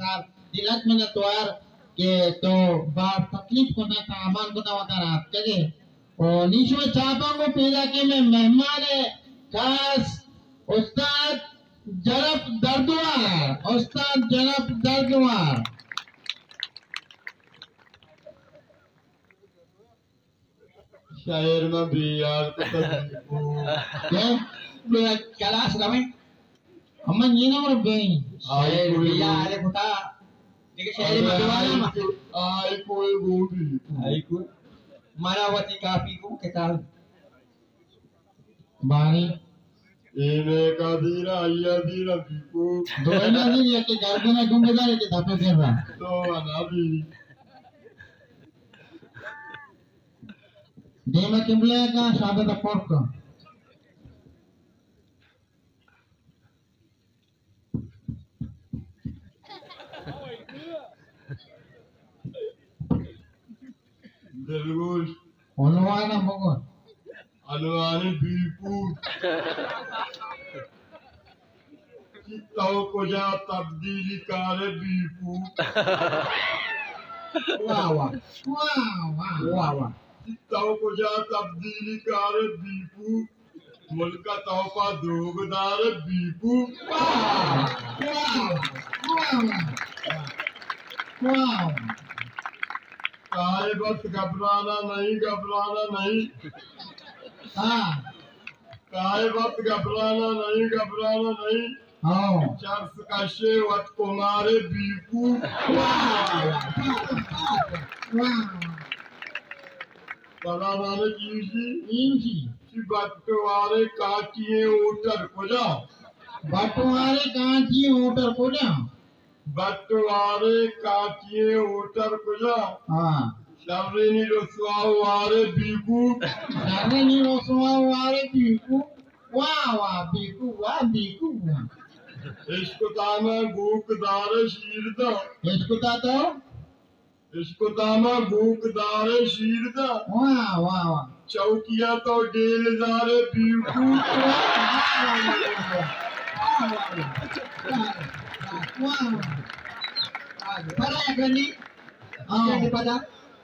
دلت منتوار کہ تو باز تکلیف کتا، تاوان کتا، وتا راتکگے۔ او نی شمئے چاپاں گوں پیداکیں مئے مہمان خاص استاد جناب دردوار، استاد جناب دردوار۔ شاعر ما بیار کتا۔ کیا؟ بیا کلاس رویں۔ ہمے نی نہ گڑا بے۔ آئی شاعر کوئی بے۔ یار کتا۔ دیکھ شاعر آئی مدوارا ما۔ آئی کوئی گو بی۔ آئی کوئی۔ مارا وتی کاپی کو کتاب۔ بارے۔ اے میں کا دیرا، آئی دیرا بیکو۔ دوئے نہ دیر، یکے گردن ءَ گنگ دار، یکے دپے دیر را۔ تو انا بی۔ دیما قبلہ کا شہادت پورک۔ دلگوش۔ عنوان ءَ بگو۔ عنوان بیکو۔ کہ تو کجا تبدیلی کارے بیکو؟ واہ واہ۔ واہ واہ۔ واہ واہ۔ کہ تو کجا تبدیلی کارے بیکو؟ ملک ءَ تو پہ دروگ دار بیکو۔ واہ، واہ، واہ، واہ۔ کائے بس گبرانا نہیں، گبرانا نہیں۔ ہاں۔ کائے بس گبرانا نہیں، گبرانا نہیں۔ ہاں۔ چرس کشے وت کمارے بیکو۔ واہ، واہ، واہ، واہ۔ پدا زانے چی گوشی؟ چی گوشی؟ چی بٹوارے کانٹی ایں ہوٹل کجا؟ بٹوارے کانٹی ایں ہوٹل کجا؟ بٹوارے کانٹی ایں ہوٹل کجا؟ ہاں۔ شرینی رسوا وارے بیکو۔ شرینی رسوا وارے بیکو۔ واہ واہ بیکو، واہ بیکو، واہ۔ اشکتا ما گوک دارے شیر دا۔ اشکتا تو؟ اشکتا ما گوک دارے شیر دا۔ واہ، واہ، واہ۔ چوکیا تو ڈیل دارے بیوقوف۔ واہ، واہ، واہ۔ پدا یک رندی۔ ہاں۔ پدا۔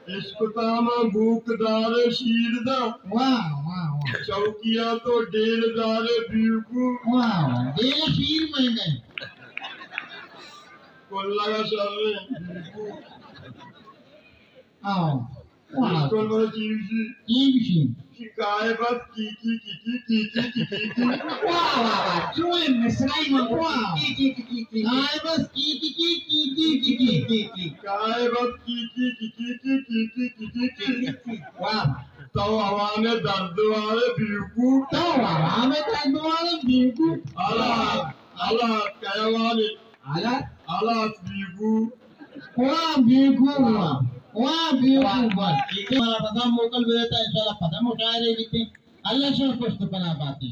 اشکتا ما گوک دارے شیر دا۔ واہ، واہ، واہ۔ چوکیا تو ڈیل دارے بیوقوف۔ واہ، واہ۔ ڈیل شیر مہنگا ایں۔ کلگا شریں۔ ہاں۔ اسکول بڑے چی گوشی؟ چی گوشی؟ کہ کائے بس کی کی کی کی کی کی کی کی کی۔ واہ، واہ، واہ۔ چوئے مصرعی من۔ واہ۔ کی کی کی کی کی۔ کائے بس کی کی کی کی کی کی کی کی۔ کائے بس کی کی کی کی کی کی کی کی کی کی۔ واہ۔ تو عوام درد والے بیوقوف۔ تو عوام درد والے بیوقوف۔ اللہ، اللہ، کیا والے۔ حالات؟ حالات بیگو۔ واہ بیگو، واہ۔ واہ بیگو، واہ۔ ٹھیک ہے، ہمارا پسند موکل بجاتا، انشاءاللہ پسند مشاعرے بیتے۔ اللہ شما پشت پناہ باتی۔